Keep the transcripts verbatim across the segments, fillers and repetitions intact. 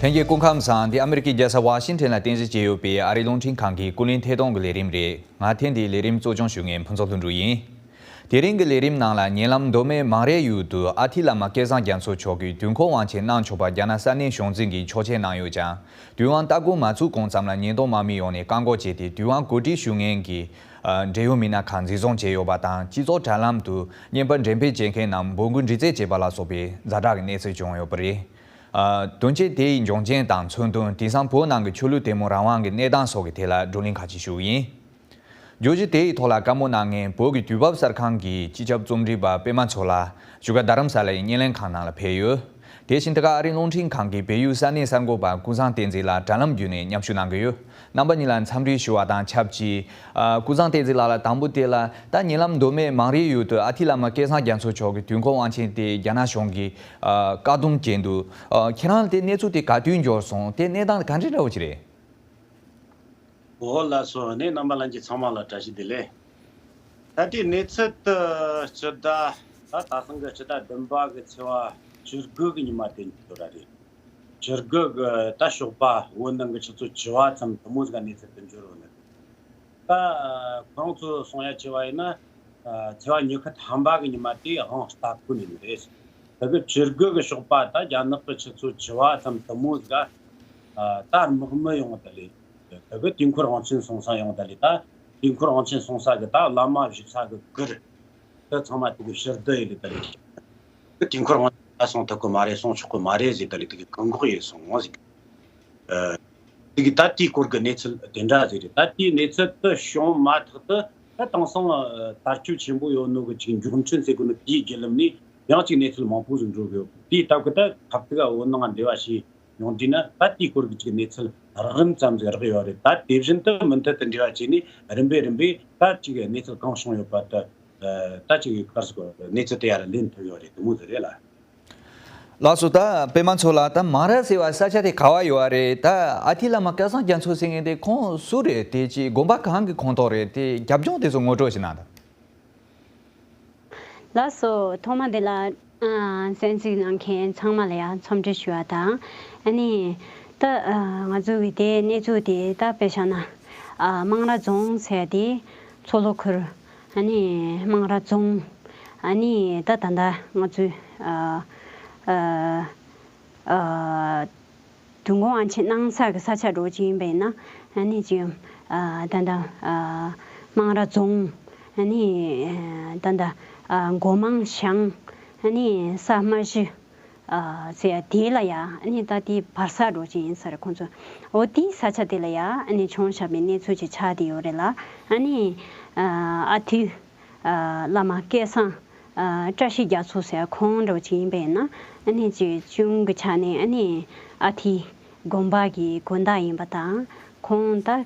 ལྷན་རྒྱས་སྐུ་ཁམས་བཟང་། འདི་ཨ་མི་རི་ཀའི་རྒྱལ་ས་ཝ་ཤིང་ཊོན་ལ་རྟེན་གཞི་བྱས་ཡོད་པའི་ཨ་རིའི་རླུང་འཕྲིན་ཁང་གི་ཀུན་གླེང་ཐད་གཏོང་གི་ལས་རིམ་རེད། ང་ཐེངས་འདིའི་ལས་རིམ་གཙོ་སྐྱོང་ཞུ་མཁན་ཕུན་ཚོགས་ལྷུན་གྲུབ་ཡིན། དེ་རིང་གི་ལས་རིམ་ནང་ལ་ཉེ་ལམ་མདོ་སྨད་མང་རའི་ཡུལ་དུ་ཨ་ཐི་བླ་མ་སྐལ་བཟང་རྒྱ་མཚོ་མཆོག་གིས་དུས་འཁོར་དབང་ཆེན་གནང་ཆོག་པ་རྒྱ་ནག་ས་གནས་གཞུང་འཛིན་གྱིས་ཆོག་མཆན་གནང་ཡོད་ཀྱང་། དུས་དབང་སྟ་གོན་མ་བཙུགས་གོང་ཙམ་ལ་ཉེན་རྟོག་དམག་མི་ཡོང་ནས་བཀག་འགོག་བྱས་ཏེ། དུས་དབང་གོ་སྒྲིག་ཞུ་མཁན་གྱི་འབྲེལ་ཡོད་མི་སྣ་ཁག་འཛིན་བཟུང་བྱས་ཡོད་པ་དང་། སྤྱི་ཚོགས་དྲ་ལམ་དུ་བརྙན་པར་འགྲེམས་སྤེལ་བྱེད་མཁན་རྣམས་འབོད་སྐུལ་འདྲི་རྩད་བྱས་པ་ལ་སོགས་པའི་ཛ་དྲག་གི་གནས་ཚུལ་བྱུང་ཡོད་པ་རེད། ཨ། དོན་རྐྱེན་དེ་ཡི་འབྱུང་རྐྱེན་དང་མཚོན་དོན། དེང་སང་བོད་ནང་གི་ཆོས་ལུགས་དད་མོས་རང་དབང་གི་གནས་སྟངས་སོགས་ཀྱི་ཐད་ལ་བགྲོ་གླེང་ཁག་ཅིག་ཞུ་གི་ཡིན། བརྗོད་གཞི་དེ་ཡི་ཐོག་ལ་བཀའ་མོལ་གནང་མཁན་བོད་ཀྱི་དུས་བབ་གསར་ཁང་གི་སྤྱི་ཁྱབ་རྩོམ་སྒྲིག་པ་པད་མ་མཚོ་ལགས་བཞུགས་སྒར་རྡ་རམ་ས་ལའི་བརྙན་ལེན་ཁང་ནང་ལ་ཕེབས་ཡོད། དེ་བཞིན་དེ་ག་ཨ་རིའི་རླུང་འཕྲིན་ཁང་གི་བལ་ཡུལ་ས་གནས་གསར་འགོད་པ་ཀུན་བཟང་བསྟན་འཛིན་ལགས་དྲ་ལམ་བརྒྱུད་ནས་མཉམ་ཞུགས་གནང་གི་ཡོད། རྣམ་པ་གཉིས་ལ་འཚམས་འདྲི་ཞུ་བ་དང་ཆབས་ཅིག་ཨ། ཀུན་བཟང་བསྟན་འཛིན་ལགས་ལ་དང་པོ་དེ་ལ། ད་ཉེ་ལམ་མདོ་སྨད་མང་རའི་ཡུལ་དུ་ཨ་ཐི་བླ་མ་སྐལ་བཟང་རྒྱ་མཚོ་མཆོག་གི་དུས་འཁོར་དབང་ཆེན་དེ་རྒྱ་ནག་གཞུང་གིས་ཨ། བཀག་སྡོམ་བྱས་འདུག་ཨ། ཁྱེད་རང་ལ་དེ་གནས་ཚུལ་དེ་ག་དུས་འབྱོར་སོང་། དེ་གནས་སྟངས་ག་འདྲ་འདྲ་བོ་ཅིག་རེད། འོ་ལགས་སོ། ནས་རྣམ་པ་ལྷན་རྒྱས་ཚང་མ་ལ་བཀྲ་ཤིས་བདེ་ལེགས། ད་ལྟའི་གནས་ཚུལ་དུ་སྤྱི་ཟླ་ད་ད་ཐེངས་ཀྱི་སྤྱི་ཟླ་བདུན་པ་གི་ཚེས་པ་བཅུ་དགུ་གི་ཉི་མ་དེ་འདྲ་རེད། བཅུ་དགུ་གི་ད་ཞོགས་པ་བོད་ནང་གི་ཆུ་ཚོད་བཅུ་པ་ཙམ་དེ་མོ་ཟིག་ག་གནས་ཚུལ་དེ་འབྱོར་ཡོད་ནི། ད་ཁོང་ཚོས་གསུང་ཡ་བྱས་པ་ཡིན་ན། ཚེས་པ་ཉི་ཤུ་ཐམ་པ་གི་ཉི་མ་དེ་དབང་སྟ་གོན་ནས་ནི་རེད། དེ་གི་བཅུ་དགུ་གི་ཞོགས་པ་ད་རྒྱ་ནག་གི་ཆུ་ཚོད་བཅུ་པ་ཙམ་དེ་མོ་ཟིག་ག་ད་དམག་མི་ཡོང་ད་ལེ། དེ་གི་དུས་འཁོར་དབང་ཆེན་གསུང་ས་ཡོང་ད་ལེ། ད་དུས་འཁོར་དབང་ཆེན་གསུང་ས་གི་ད་བླ་མ་བཞུགས་ས་གི་གུར་དེ་ཚང་མ་དེ་གི་ཕྱིར་བསྡུ་ཡེ་ལེ་ད་ལེ། དུས་འཁོར་དབང་ཆེན་ད་གསུང་ཐུབ་གི་མ་རེད། གསུང་ཆོག་གི་མ་རེད་ཟེར་ད་ལེ། དེ་གི་བཀག་འགོག་ཡེ་སོང་ཟིག་ཨ། དེ་གི་ད་དེའི་སྐོར་གི་གནས་ཚུལ་དེ་འདྲ་ཟིག་རེད། ད་དེའི་གནས་ཚུལ་དེ་བྱུང་མ་ཐག་ཏུ་ད་དེང་སང་ཨ། དར་ཁྱབ་ཆེན་པོ་ཡོད་ནོ་གི་ཅིག་མགྱོགས་འཕྲིན་ཟེར་གོ་ནོ་དེའི་བརྒྱུད་ལམ་ནས་ཡང་ཅིག་གནས་ཚུལ་མང་པོ་ཟིག་འགྲོ་གི་ཡོད། དེའི་སྟབས་གི་ད་ཐབས་ཐིག་བོད་ནང་འབྲེལ་བ་བྱས་ཡོང་དུས་ན། ད་དེའི་སྐོར་གི་ཅིག་གནས་ཚུལ་རགས་རིམ་ཙམ་ཟིག་རག་ཡོད་རེད། ད་དེ་བཞིན་དུ་མུ་མཐུད་དུ་འབྲེལ་བ་བྱས་ནས་རིམ་པས་རིམ་པས་ད་ཅིག་གནས་ཚུལ་གང་བྱུང་ཡོད་པ་དེ་ད་ཅིག་གར་སོ་གནས་ཚུལ་དེ་ཡར་ལེན་ཐུབ་ཡོད་རེད། དེ་མོ་ཟིག་རེད་ལ། ལགས་སོ། ད་པད་མ་མཚོ་ལགས། ད་མང་ར་ཟེར་བ་ས་ཆ་དེ་ག་བ་ཡོད་རེད། ད་ཨ་ཐི་བླ་མ་སྐལ་བཟང་རྒྱ་མཚོ་ཟེར་མཁན་དེ་ཁོང་སུ་རེད། དེ་ཅི་དགོན་པ་གང་གི་ཁོངས་གཏོགས་རེད། དེ་རྒྱབ་ལྗོངས་དེ་ཚོ་ངོ་སྤྲོད་ཞིག་གནང་དང་། ལགས་སོ། ཐོག་མ་དེ་ལ་ཨ། གསན་གཟིགས་གནང་མཁན་ཚང་མ་ལ་ཡང་འཚམས་འདྲི་ཞུ་བ་དང་། ཨ་ནི་ད་ཨ། ང་ཚོ་གི་དེ་གནས་ཚུལ་དེ་ད་དཔེ་བཞག་ན་ཨ། མང་ར་རྫོང་ཟེར་དེ་མཚོ་ལྷོ་ཁུལ། ཨ་ནི་མང་ར་རྫོང་། ཨ་ནི་ད་ད་ལྟ་ང་ཚོའི་ཨ། ཨ། ཨ། དུས་འཁོར་དབང་ཆེན་གནང་ས་གི་ས་ཆ་འདྲ་བོ་ཅིག་ཡིན་པ་ཡིན་ན། ཨ་ནི་ཅིག་ཨ། ད་ལྟ་ཨ། མང་ར་རྫོང་། ཨ་ནི་ད་ལྟ་ཨ། མགོ་མང་ཞང་། ཨ་ནི་ས་དམར་གཞི་ཨ། ཟེར་ཡ་དེ་ལ་ཡ། ཨ་ནི་ད་དེའི་བར་ས་འདྲ་བོ་ཅིག་ཡིན་ས་རེད་ཁོང་ཚོ། འོ་དེའི་ས་ཆ་དེ་ལ་ཡ་ཨ་ནི་བྱུང་བཞག་པའི་གནས་ཚུལ་ཅིག་ཆགས་བསྡད་ཡོད་རེད་ལ། ཨ་ནི་ཨ། ཨ་ཐི། ཨ། བླ་མ་སྐལ་བཟང་ཨ། བཀྲ་ཤིས་རྒྱ་མཚོ་ཟེར་ཁོང་འདྲ་བོ་ཅིག་ཡིན་པས་ན། ཨ་ནི་ཅིག་གཅུང་གི་ཆ་ནས་ཨ་ནི་ཨ་ཐི་དགོན་པ་གི་དགོན་བདག་ཡིན་པ་དང་། ཁོང་ད་ཨ།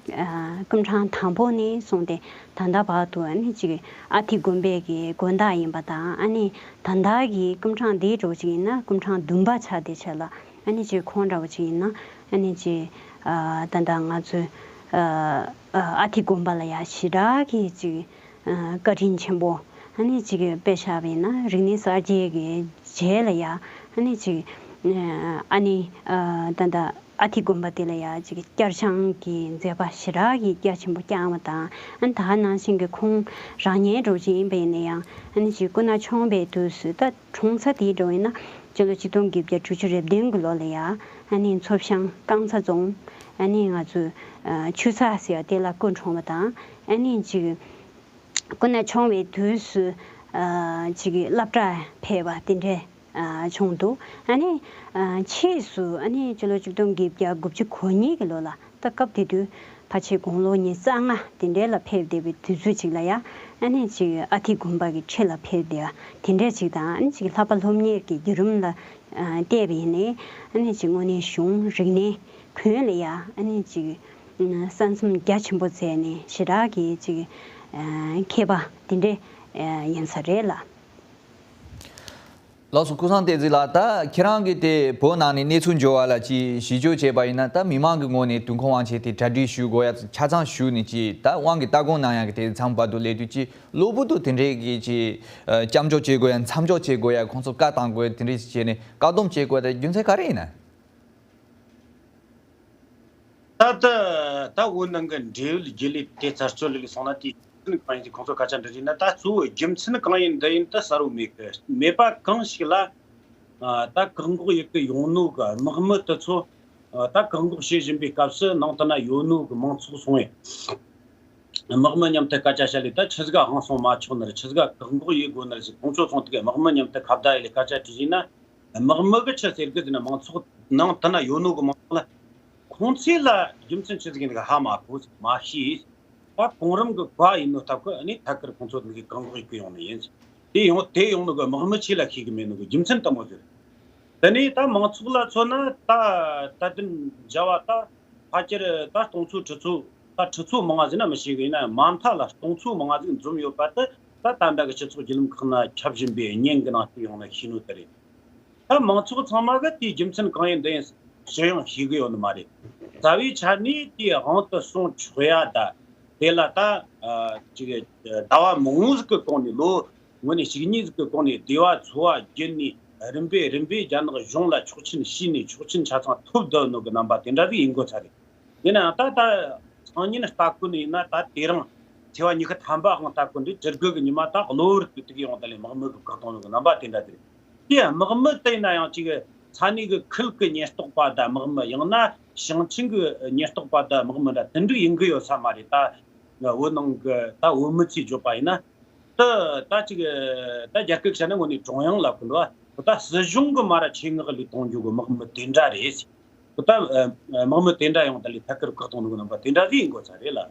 སྐུ་ཕྲེང་དང་པོ་ནས་བཟུང་སྟེ་ད་ལྟ་བར་དུ་ཨ་ནི་ཅིག་ཨ་ཐི་དགོན་པའི་གི་དགོན་བདག་ཡིན་པ་དང་། ཨ་ནི་ད་ལྟ་གི་སྐུ་ཕྲེང་འདི་འདྲ་བོ་ཅིག་ཡིན་ན་སྐུ་ཕྲེང་བདུན་པ་ཆགས་བསྡད་ཆ་ལ། ཨ་ནི་ཅིག་ཁོང་འདྲ་བོ་ཅིག་ཡིན་ན་ཨ་ནི་ཅིག་ཨ། ད་ལྟ་ང་ཚོའི་ཨ། ཨ། ཨ་ཐི་དགོན་པ་ལ་ཡ་ཞེ་དྲག་གི་ཅིག་ཨ། བཀའ་དྲིན་ཆེན་པོ། ཨ་ནི་ཅིག་དཔེ་བཞག་པ་ཡིན་ན་རིག་གནས་གསར་བརྗེ་གི་རྗེས་ལ་ཡ། ཨ་ནི་ཅིག་ཨ། ཨ་ནི་ཨ། ད་ལྟ་ཨ་ཐི་དགོན་པ་དེ་ལ་ཡ་ཅིག་བསྐྱར་བྱང་གི་མཛད་པ་ཞེ་དྲག་གི་རྒྱ་ཆེན་པོ་བསྐྱངས་པ་དང་། ཨ་ནི་ད་ནང་བཞིན་གྱི་ཁོང་རང་ཉིད་འདྲ་བོ་ཅིག་ཡིན་པ་ཡིན་ན་ཡང་། ཨ་ནི་ཅིག་སྐུ་ན་ཆུང་བའི་དུས་སུ་ད་གྲོངས་ས་དེའི་འགྲོ་ཡིན་ན་སྤྱི་ལོ་ཆིག་སྟོང་བརྒྱད་བརྒྱ་དྲུག་ཅུ་རེ་བདུན་གྱི་ལོ་ལ་ཡ། ཨ་ནི་མཚོ་བྱང་རྐང་ཚ་རྫོང་། ཨ་ནི་ང་ཚོའི་ཨ། ཆུ་ཚ་ཟེར་བ་དེ་ལ་སྐུ་འཁྲུངས་པ་དང་། ཨ་ནི་ཅིག་སྐུ་ན་ཆུང་བའི་དུས་སུ་ཨ། ཅིག་སློབ་གྲྭ་ཕེབས་པ་དེ་འདྲས་ཨ། བྱུང་འདུག་ཨ་ནི་ཨ། ཕྱིས་སུ་ཨ་ནི་སྤྱི་ལོ་ཆིག་སྟོང་བརྒྱད་བརྒྱ་དགུ་བཅུ་གོ་གཉིས་ཀྱི་ལོ་ལ། ད་སྐབས་དེ་དུས་ཕལ་ཆེར་དགུང་ལོ་ཉི་ཤུ་རྩ་ལྔ་དེ་འདྲའི་ལ་ཕེབས་བསྡད་པའི་དུས་ཚོད་ཅིག་ལ་ཡ། ཨ་ནི་ཅིག་ཨ་ཐི་དགོན་པ་གི་ཁྲི་ལ་ཕེབས་བསྡད་པ་དེ་འདྲ་ཅིག་དང་། ཨ་ནི་ཅིག་ལྷག་པ་སློབ་གཉེར་གྱི་བརྒྱུད་རིམ་ལ་ཨ། བལྟས་པ་ཡིན་ནའི། ཨ་ནི་ཅིག་དངོས་གནས་གཞུང་རིག་གནས་ཀུན་ལ་ཡ་ཨ་ནི་ཅིག་ཨ། གསན་བསམ་རྒྱ་ཆེན་པོ་མཛད་ནས་ཞེ་དྲག་གི་ཅིག་ཨ། མཁས་པ་དེ་འདྲ་ཨ། ཡིན་ས་རེད་ལ། ལགས་སོ། ཀུན་བཟང་བསྟན་འཛིན་ལགས། ད་ཁྱེད་རང་གིས་དེ་བོད་ནང་ནས་གནས་ཚུལ་འབྱོར་བ་ལ་ཅིག་ཞིབ་འཇུག་བྱས་པ་ཡིན་ན། ད་མི་མང་གི་ངོས་ནས་དུས་འཁོར་དབང་ཆེན་དེ་གྲ་སྒྲིག་ཞུ་དགོས་ཡ་ཆ་ཚང་ཞུས་ནས་ཅིག་ད་དབང་གི་སྟ་གོན་གནང་ཡ་གི་དེ་མཚམས་བར་དུ་སླེབས་དུས། ཅིག་གློ་བུར་དུ་དེ་འདྲའི་གི་ཅིག་ཨ། སྐྱབས་འཇུག་བྱེད་དགོས་ཡ། མཚམས་འཇོག་བྱེད་དགོས་ཡ། ཁོང་ཚོ་བཀའ་བཏང་དགོས་ཡ། དེ་འདྲའི་བྱས་ནས་བཀག་སྡོམ་བྱེད་དགོས་ཡ་དེ་རྒྱུ་མཚན་ག་རེ་ཡིན་ན། ད་ད་ད་བོད་ནང་གི་འབྲེལ་ཡོད་རྒྱུན་ལས་དེ་ཚར་གཙོ་ལས་སོང་ན་དེ་གང་ཡིན་ཁོང་ཚོ་སྐད་ཆ་འདྲི་རྒྱུ་ན། ད་གཙོ་བོ་རྒྱུ་མཚན་གང་ཡིན་འདི་ཡིན་ད་གསལ་བོ་མེད་གི། མེད་པ་གང་ཞིག་ལ་ད་བཀག་འགོག་ཡེད་གི་ཡོང་ནོ་གི་དམག་མི་དེ་ཚོ་ད་བཀག་འགོག་བྱེད་བཞིན་པའི་སྐབས་སུ་ནང་དུ་ན་ཡོད་ནོ་གི་མང་ཚོགས་སོང་བས། དམག་མི་མཉམ་དུ་སྐད་ཆ་བཤད་ལས་ད་ཆི་ཟིག་ཧང་སོང་མ་ཆོག་ནར་ཆི་ཟིག་བཀག་འགོག་ཡེད་དགོ་ནར་ཟིག་ཁོང་ཚོ་སོང་དུ་གི་དམག་མི་མཉམ་དུ་ཁ་བརྡ་ཡེ་ལས་སྐད་ཆ་དྲིས་ཡིན་ན། དམག་མི་གི་ཆི་ཟེར་གི་ཟེར་ན་མང་ཚོགས་ནང་དུ་ན་ཡོད་ནོ་གི་མང་ཚོགས་ལ་ཁོང་ཚོས་ལ་རྒྱུ་མཚན་ཆི་ཟིག་ཡིན་གི་ཧ་མ་གོ་མ་ཤེས། ད་གོང་རིམ་གི་བཀའ་ཡིན་ནོ་ཐབས་གི་ཨ་ནི་ཐད་ཀར་ཁོང་ཚོ་ནི་གི་བཀག་འགོག་ཡེད་གི་ཡོང་ནི་ཡིན། དེ་ཡོང་དེ་ཡོང་ནོ་གི་དམག་མི་ཆི་ལ་ཤེས་གི་མེད་ནོ་གི་རྒྱུ་མཚན་དེ་མོ་ཟེར། དེ་ནས་ད་མང་ཚོགས་ལ་མཚོན་ན་ད་ད་དུང་བྱ་བ་ད་ཕལ་ཆེར་ད་སྟོང་ཚོ་ཁྲི་ཚོ་ད་ཁྲི་ཚོ་མང་ང་ཟིན་ན་མི་ཤེས་གི་ཡིན་ན་མ་མཐའ་ལ་སྟོང་ཚོ་མང་ང་ཟིག་འཛོམས་ཡོད་པ་དེ་ད་ད་ལྟ་གི་སྤྱི་ཚོགས་བརྒྱུད་ལམ་ཁག་ན་ཁྱབ་བཞིན་པའི་བརྙན་གི་ནང་བཅུག་ཡོང་ན་ཤེས་ནོ་དེ་རེད། ད་མང་ཚོགས་ཚང་མ་གི་དེའི་རྒྱུ་མཚན་གང་ཡིན་འདི་ཡིན་ཞུ་ཡང་ཤེས་གི་ཡོད་ནི་མ་རེད། རྩ་བའི་ཆ་ནས་དེའི་དབང་དུ་སོང་ཆོག་ཡ་ད་དེ་ལ་ད་ཅིག་ཟླ་བ་མང་བོ་ཟིག་གི་གོང་ནས་ལོ་ངོ་ནས་ཞིག་གཉིས་ཟིག་གི་གོང་ནས་སྡེ་བ་ཚོ་བ་བརྒྱུད་ནས་རིམ་པས་རིམ་པས་རྒྱ་ནག་གཞུང་ལ་ཆོག་མཆན་ཞུས་ནས་ཆོག་མཆན་ཆ་ཚང་ཐོབ་བསྡད་ནོ་གི་རྣམ་པ་དེ་འདྲ་ཟིག་ཡིན་དགོས་ཚར་རེད། ཡིན་ནའང་ད་ད་སང་ཉིན་ལྟ་སྐོར་ནས་ཡིན་ན་ད་དེ་རིང་ཚེས་པ་ཉི་ཤུ་ཐམ་པ་ཨང་ལྟ་སྐོར་འདི་བཅུ་དགུ་གི་ཉི་མ་ད་གློ་བུར་དུ་དེ་གི་ཡོང་ད་ལས་དམག་མི་གི་བཀག་གཏོང་ནོ་གི་རྣམ་པ་དེ་འདྲ་དེ་རེད། དེ་དམག་མི་དེ་ཡིན་ན་ཡང་ཅིག་ས་གནས་གི་ཁུལ་གི་ཉེན་རྟོག་པ་དང་དམག་མི་ཡང་ན་ཞིང་ཆེན་གི་ཉེན་རྟོག་པ་དང་དམག་མི་འདྲ་དེ་འདྲ་ཡིན་གི་ཡོད་ས་མ་རེད། ད་བོད་ནང་གི་ད་བོད་མི་ཚོས་བརྗོད་པ་ཡིན་ན། ད་ད་ཅིག་ད་རྒྱ་སྐད་བཤད་ན་དངོས་གནས་ཀྲུང་དབྱང་ལབ་གི་འདུག་ཨ། ད་སྲིད་གཞུང་གི་མ་ར་ཆེད་མངགས་ལས་གཏོང་རྒྱུ་གི་དམག་མི་དེ་འདྲ་རེད། ད་དམག་མི་དེ་འདྲ་ཡོང་ད་ལས་ཐད་ཀར་བཀག་གཏོང་གི་རྣམ་པ་དེ་འདྲ་ཟིག་ཡིན་དགོས་ས་རེད་ལ།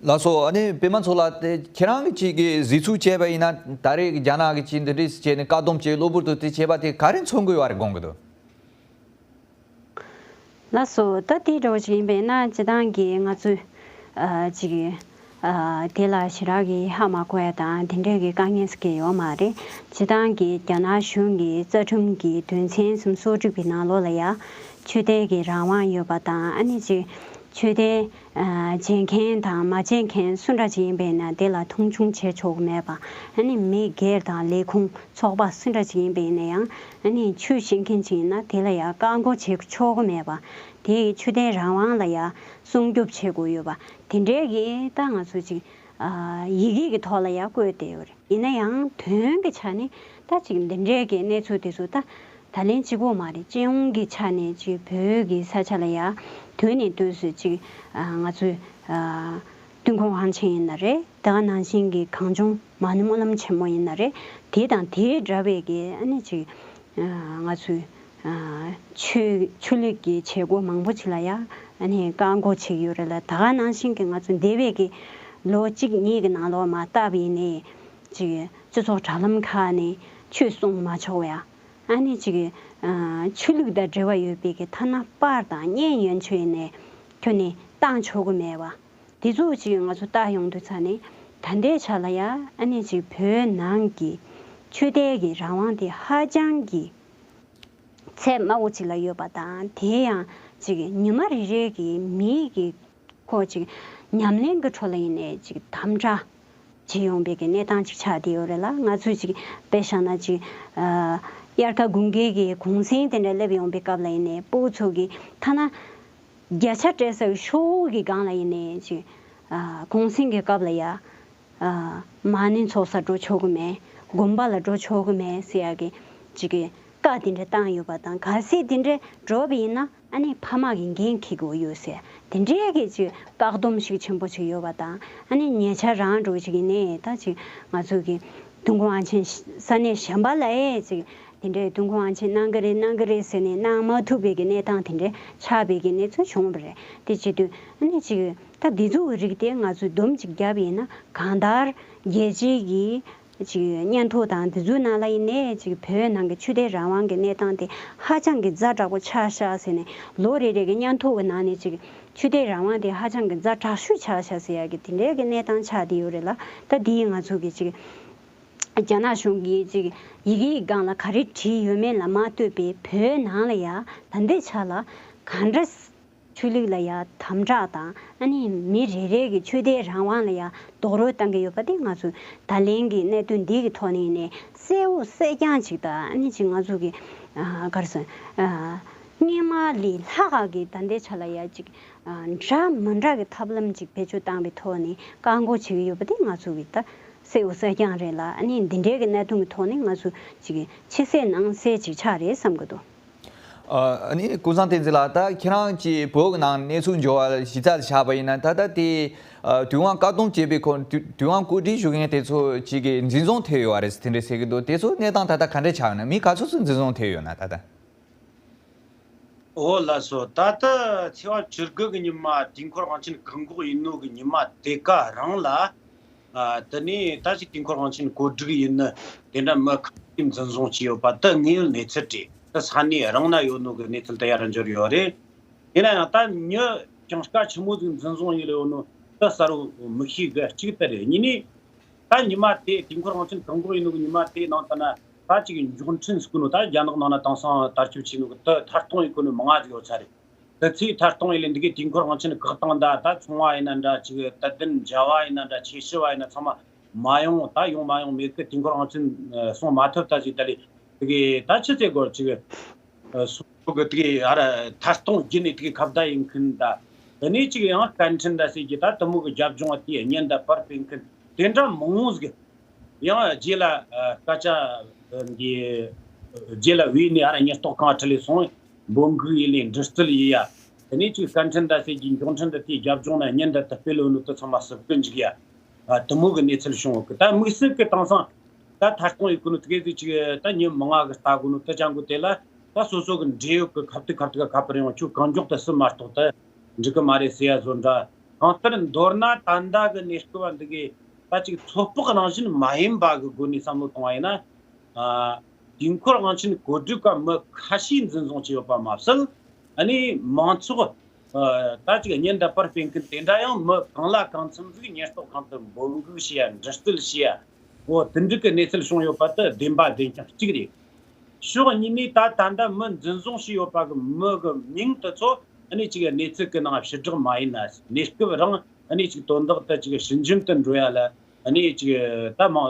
ལགས་སོ། ཨ་ནི་པད་མ་མཚོ་ལགས་དེ་ཁྱེད་རང་གི་ཅིག་གི་གཟིགས་ཚུལ་བྱས་པ་ཡིན་ན་ད་རེས་རྒྱ་ནག་གི་ཅིག་འདི་འདྲས་བྱས་ནས་བཀག་སྡོམ་བྱས་གློ་བུར་དུ་དེ་བྱས་པ་དེ་ག་རེ་མཚོན་གི་ཡོད་རེད་དགོངས་གི་འདུག་ལགས་སོ། ད་དེ་འདྲ་བོ་ཞིག་ཡིན་པས་ན་སྤྱི་བཏང་གི་ང་ཚོས་ཨ་ཅིག་ཨ་དེ་ལ་ཞེ་དྲག་གི་ཧ་མ་གོ་ཡ་དང་དེ་འདྲས་ཀྱི་དཀའ་ངལ་ཟེར་གྱི་ཡོད་མ་རེད། སྤྱི་བཏང་གི་རྒྱ་ནག་གཞུང་གི་རྩ་ཁྲིམས་ཀྱི་དོན་ཚན་སུམ་ཅུ་སོ་དྲུག་པའི་ནང་ལོགས་ལ་ཡ་ཆོས་དད་ཀྱི་རང་དབང་ཡོད་པ་དང་ཨ་ནི་ཅིག་ཆོས་དད་ཨ་བྱེད་མཁན་དང་མ་བྱེད་མཁན་སུ་འདྲ་ཅིག་ཡིན་པས་ན་དེ་ལ་མཐོང་ཆུང་བྱེད་ཆོག་གི་མེད་པ། ཨ་ནི་མི་སྒེར་དང་ལས་ཁུངས་ཚོགས་པ་སུ་འདྲ་ཅིག་ཡིན་པ་ཡིན་ན་ཡང་ཨ་ནི་ཆོས་བཤད་མཁན་ཅིག་ཡིན་ན་དེ་ལ་ཡང་བཀག་འགོག་བྱེད་ཆོག་གི་མེད་པ། དེ་ཡི་ཆོས་དད་རང་དབང་ལ་ཡང་སྲུང་སྐྱོབ་བྱེད་དགོས་ཡོད་པ་དེ་འདྲའི་གི་ད་ང་ཚོ་ཅིག་ཨ་ཡི་གེ་གི་ཐོག་ལ་ཡང་བཀོད་བསྡད་ཡོད་རེད། ཡིན་ན་ཡང་དོན་གྱི་ཆ་ནས་ད་ཅིག་འདི་འདྲའི་གི་གནས་ཚུལ་དེ་ཚོ་ད་ད་ལན་གཅིག་པོ་མ་རེད། སྤྱི་ཡོངས་ཀྱི་ཆ་ནས་ཅིག་བོད་ཀྱི་ས་ཆ་ལ་ཡང་དུས་ནས་དུས་སུ་ཅིག་ཨ་ང་ཚོའི་ཨ་ཏུན་ཧོང་ཝང་ཆེན་ཡིན་ན་རེད། ད་ག་ནང་བཞིན་གྱི་གངས་ལྗོངས་མ་ཎི་སྨོན་ལམ་ཆེན་མོ་ཡིན་ན་རེད། དེ་དང་དེའི་འདྲ་བའི་གི་ཨ་ནི་ཅིག་ཨ་ང་ཚོའི་ཨ་ཆོས་ཆོས་ལུགས་ཀྱི་བྱེད་སྒོ་མང་པོ་ཅིག་ལ་ཡང་ཨ་ནི་བཀག་འགོག་བྱེད་ཀྱི་ཡོད་རེད་ལ། ད་ག་ནང་བཞིན་གྱི་ང་ཚོ་འདས་པའི་གི་ལོ་གཅིག་གཉིས་ཀྱི་ནང་ལོགས་མ་བལྟས་པ་ཡིན་ནའི་ཅིག་སྤྱི་ཚོགས་དྲ་ལམ་ཁག་ནས་ཆོས་གསུང་མ་ཆོག་ཡ། ཨ་ནི་ཅིག་ཨ་ཆོས་ལུགས་དང་འབྲེལ་བ་ཡོད་པའི་གི་ཐ་ན་པར་དང་བརྙན་ཡོན་ཆོས་ནས་ཁྱོན་ནས་བཏང་ཆོག་གི་མེད་པ། དེ་ཚོ་ཅིག་ང་ཚོ་ལྟ་ཡོང་དུས་ཙ་ནས་ད་ལྟའི་ཆ་ལ་ཡ་ཨ་ནི་ཅིག་བོད་ནང་གི་ཆོས་དད་ཀྱི་རང་དབང་དེ་ཧ་ཅང་གི་ཚད་དམའ་བོ་ཅིག་ལ་ཡོད་པ་དང་། དེ་ཡང་ཅིག་ཉི་མ་རེ་རེ་གི་མིའི་གི་ཁོ་ཅིག་ཉམས་ལེན་གྱི་ཁྲོད་ལ་ཡིན་ནའི་ཅིག་དམ་དྲག་བྱེད་ཡོང་པའི་གི་གནས་སྟངས་ཅིག་ཆགས་བསྡད་ཡོད་རེད་ལ། ང་ཚོས་ཅིག་དཔེ་བཞག་ན་ཅིག་ཨ་དབྱར་ཁ་དགུན་ཁའི་གི་གུང་སེང་དེ་འདྲ་སླེབས་ཡོང་པའི་སྐབས་ལ་ཡིན་ནའི་སྤོ་བོ་ཚོ་གི་ཐ་ན་བརྒྱ་ཆ་སྤྲད་ས་གི་ཤོག་བུ་གི་སྒང་ལ་ཡིན་ནའི་ཅིག་ཨ་གུང་སེང་གི་སྐབས་ལ་ཡ་ཨ་མ་ཎི་ཚོགས་ས་འགྲོ་ཆོག་གི་མེད། དགོན་པ་ལ་འགྲོ་ཆོག་གི་མེད་ཟེར་ཡ་གི་ཅིག་གི་བཀའ་དེ་འདྲ་བཏང་ཡོད་པ་དང་། གལ་སྲིད་དེ་འདྲ་འགྲོ་བ་ཡིན་ན་ཨ་ནི་ཕ་མ་གི་འགན་འཁྱེར་དགོས་ཡོད་ཟེར་དེ་འདྲའི་གི་ཅིག་བཀག་སྡོམ་ཞིག་ཆེན་པོ་ཅིག་ཡོད་པ་དང་། ཨ་ནི་ཉེ་ཆར་རང་འགྲོ་ཅིག་ཡིན་ནའི་ད་ཅིག་ང་ཚོ་གི་ཏུན་ཧོང་ཝང་ཆེན་ས་གནས་གཞན་པ་ལ་ཨེ་ཅིག་དེ་འདྲའི་ཏུན་ཧོང་ཝང་ཆེན་གནང་གི་རེད་གནང་གི་རེད་ཟེར་ནས་གནང་མ་ཐུབ་པའི་གི་གནས་སྟངས་དེ་འདྲ་ཆགས་པའི་གི་གནས་ཚུལ་བྱུང་བ་རེད། དེ་བྱེད་དུས་ཨ་ནི་ཅིག་ད་འདི་ཚོ་གི་རིགས་དེ་ང་ཚོས་སྡོམ་ཅིག་བརྒྱབ་ཡིན་ན་གང་ལྟར་རྒྱལ་སྤྱིའི་གི་ཅིག་སྙན་ཐོ་དང་དེ་ཚོའི་ནང་ལ་ཡིན་ནའི་ཅིག་བོད་ནང་གི་ཆོས་དད་རང་དབང་གི་གནས་སྟངས་དེ་ཧ་ཅང་གི་ཛ་དྲག་པོ་ཆགས་ཤག་ཟེར་ནས་ལོ་རེ་རེ་གི་སྙན་ཐོ་གི་ནང་ནས་ཅིག་ཆོས་དད་རང་དབང་དེ་ཧ་ཅང་གི་ཛ་དྲག་ཤོས་ཆགས་ཤག་ཟེར་ཡ་གི་དེ་འདྲའི་གི་གནས་སྟངས་ཆགས་བསྡད་ཡོད་རེད་ལ། ད་དེ་ཡིས་ང་ཚོ་གི་ཅིག་རྒྱ་ནག་གཞུང་གིས་ཅིག་ཡི་གེའི་སྒང་ལ་ག་རེ་བྲིས་ཡོད་མེད་ལ་མ་ལྟོས་པའི་བོད་ནང་ལ་ཡ་ད་ལྟའི་ཆ་ལ་གང་འདྲ་ཆོས་ལུགས་ལ་ཡ་དམ་དྲག་དང་ཨ་ནི་མི་རེ་རེ་གི་ཆོས་དད་རང་དབང་ལ་ཡ་རྡོག་རོལ་བཏང་གི་ཡོད་པ་དེ་ང་ཚོས་ད་ལན་གྱི་གནད་དོན་འདི་གི་ཐོག་ནས་ནས་གསལ་བོ་གསལ་རྐྱང་ཅིག་དང་ཨ་ནི་ཅིག་ང་ཚོ་གི་ཨ་ག་རེ་ཟེར་ཨ་ སྔོན་མ་ལས་ལྷག་ག་གི་ད་ལྟའི་ཆ་ལ་ཡ་ཅིག་འདྲ་མི་འདྲ་གི་ཐབས་ལམ་ཅིག་བེད་སྤྱོད་བཏང་བའི་ཐོག་ནས་བཀག་འགོག་བྱེད་ཀྱི་ཡོད་པ་དེ་ང་ཚོ་གི་ད་གསལ་པོ་གསལ་རྐྱང་རེད་ལ། ཨ་ནི་འདི་འདྲའི་གི་གནད་དོན་གི་ཐོག་ནས་ང་ཚོ་ཅིག་ཕྱི་གསལ་ནང་གསལ་ཅིག་ཆགས་རེད་བསམ་གི་འདུག་ཨ་ནི་ཀུན་བཟང་བསྟན་འཛིན་ལགས། ད་ཁྱེད་རང་གིས་བོད་ཀྱི་ནང་གནས་ཚུལ་འབྱོར་བ་གཞི་རྩ་ལ་བཞག་པ་ཡིན་ན། ད་ལྟ་དེ་ཨ་དུས་དབང་བཀག་སྡོམ་བྱས་པའི་ཁོ་དུས་དུས་དབང་གོ་སྒྲིག་ཞུ་མཁན་དེ་ཚོ་ཅིག་གིས་འཛིན་བཟུང་ཐེབས་ཡོད་པ་རེད་ཟེར་དེ་འདྲ་ཟེར་གྱི་འདུག་དེ་ཚོ་གནས་སྟངས་ད་ལྟ་ག་འདྲ་ཆགས་ཡོད་ན། མི་ག་ཚོད་ཚོད་འཛིན་བཟུང་ཐེབས་ཡོད་ན་ད་ལྟ། འོ་ལགས་སོ། ད་ལྟ་ཚེས་པ་བཅུ་དགུ་གི་ཉི་མ་དུས་འཁོར་དབང་ཆེན་བཀག་འགོག་ཡིན་ནོ་གི་ཉི་མ་དེ་ག་རང་ལ། ཨ་དེ་ནས་ད་ཅིག་དུས་འཁོར་དབང་ཆེན་གོ་སྒྲིག་ཡིན་ནི་དེ་འདྲ་མི་ཁ་ཤས་འཛིན་བཟུང་བྱས་ཡོད་པ་དེ་དངོས་ཡོད་གནས་ཚུལ་རེད། དེ་ས་གནས་རང་ན་ཡོད་ནོ་གི་གནས་ཚུལ་དེ་ཡར་འབྱོར་ཡོད་རེད། ཡིན་ན་ཡང་ད་མྱི་གྲངས་ཀ་ཆི་མོ་ཟིག་འཛིན་བཟུང་ཡིན་ལ་ཡོད་ནོ་དེ་གསལ་པོ་མི་ཤེས་གི། གཅིག་དེ་རེད། གཉིས་ནས། ད་ཉི་མ་དེ་དུས་འཁོར་དབང་ཆེན་བཀག་འགོག་ཡིན་ནོ་གི་ཉི་མ་དེའི་ནང་དུ་ན་ད་ཅིག་མགྱོགས་འཕྲིན་ཟེར་གོ་ནོ། ད་རྒྱ་ནག་ནང་ན་དེང་སང་དར་ཁྱབ་ཆེ་ནོ་གི་དེ་ཐད་གཏོང་ཡེད་གོ་ནོ་མང་ང་ཟིག་ཡོད་ས་རེད། དེ་ཚོའི་ཐད་གཏོང་ཡེད་ལས་འདི་གའི་དུས་འཁོར་དབང་ཆེན་བཀག་སྟངས་ད་ད་ཚོང་བ་ཡིན་ན་འདྲ། ཅིག་དད་ལྡན་མཇལ་བ་ཡིན་ན་འདྲ། ཆོས་ཞུ་བ་ཡིན་ན་ཚང་མ་མ་ཡོང་། ད་ཡོང་མ་ཡོང་མེད་གི། དུས་འཁོར་དབང་ཆེན་ཨ་སོང་མ་ཐུབ་ད་ཟིག་ད་ལས་དེ་གའི་ད་ཆི་ཟེར་དགོས། ཅིག་ཨ་སོ་སོ་གི་དེ་གའི་ཨ་ར་ཐད་གཏོང་བརྒྱུད་ནས་དེ་གའི་ཁ་བརྡ་ཡེད་མཁན་ད། དེ་ནས་ཅིག་ཡང་བཀའ་འཕྲིན་ད་ཟེར་གི་ད་དེ་མོ་གི་རྒྱབ་ལྗོངས་དེ་བརྙན་ད་པར་སྤེལ་མཁན་དེ་འདྲ་མང་བོ་ཟིག་ཡང་རྗེས་ལ་ཨ་སྐད་ཆ་འདི་རྗེས་ལ་བོས་ནས་ཨ་ར་ཉེན་རྟོག་ཁང་ཁྲིད་ལས་སོང་། འབོད་འགུག་ཡེད་ལས་འདྲི་རྩད་ཡེད་ཡ། དེ་ནས་ཅིག་བཀའ་འཕྲིན་ད་ཟེར་གི་མགྱོགས་འཕྲིན་ད་དེའི་རྒྱབ་ལྗོངས་ན་བརྙན་ད་དེ་སྤེལ་ལོ་ནོ་དེ་ཚང་མ་སུབ་གི་འཇུག་ཡ། ཨ་དེ་མོ་གི་གནས་ཚུལ་བྱུང་ཡོད་གི། ད་དམིགས་བསལ་གི་དེང་སང་ད་ཐད་གཏོང་ཡེད་གོ་ནོ་དེ་གའི་ཟིག་ཅིག་ད་མྱི་མང་ང་གི་ལྟ་གོ་ནོ་དེ་ཅང་གོ་དེ་ལ་ད་སོ་སོ་གི་འབྲེལ་ཡོད་གི་ཁ་ཐུག་ཁ་ཐུག་ག་ཁ་པར་ཡོང་། ཁྱོད་གང་མགྱོགས་དེ་སུབ་མ་གཏོགས་དེ་འགྲིག་གི་མ་རེད་ཟེར་ཡ་བཟོ་འདྲ། གང་ལྟར་མདོར་ན་ད་ལྟ་གི་གནས་སྐབས་འདི་གའི་ད་ཅིག་ཚོད་དཔག་རང་བཞིན་མ་ཡིན་པ་གི་སྒོ་ནས་བསམ་བློ་གཏོང་བ་ཡིན་ན། ཨ་དུས་འཁོར་དབང་ཆེན་གོ་སྒྲིག་ག་མི་ཁ་ཤས་འཛིན་བཟུང་བྱས་ཡོད་པ་མ་ཟད། ཨ་ནི་མང་ཚོགས་ཨ་ད་ཅིག་བརྙན་ད་པར་སྤེལ་མཁན་དེ་འདྲ་ཡང་མི་གང་ལ་གང་འཚམ་ཟིག་ཉེན་རྟོག་ཁང་དུ་འབོད་འགུག་བྱས་ཡ། འདྲི་རྩད་བྱས་ཡ། འོ་དེ་འདྲ་གི་གནས་ཚུལ་བྱུང་ཡོད་པ་དེ་བདེན་པ་བདེན་རྐྱང་གཅིག་རེད། ཕྱོགས་གཉིས་ནས་ད་ད་ལྟ་མི་འཛིན་བཟུང་བྱས་ཡོད་པ་གི་མི་གི་མིང་དེ་ཚོ་ཨ་ནི་ཅིག་གནས་ཚུལ་གི་ནང་ཕྱི་བསྒྲགས་མ་ཡེད་ན། གནས་སྐབས་རང་ཨ་ནི་ཅིག་དོན་དག་དེ་ཅིག་ཞི་འཇམ་དུ་འགྲོ་ཡ་ལ་ཨ་ནི་ཅིག་ད་མང་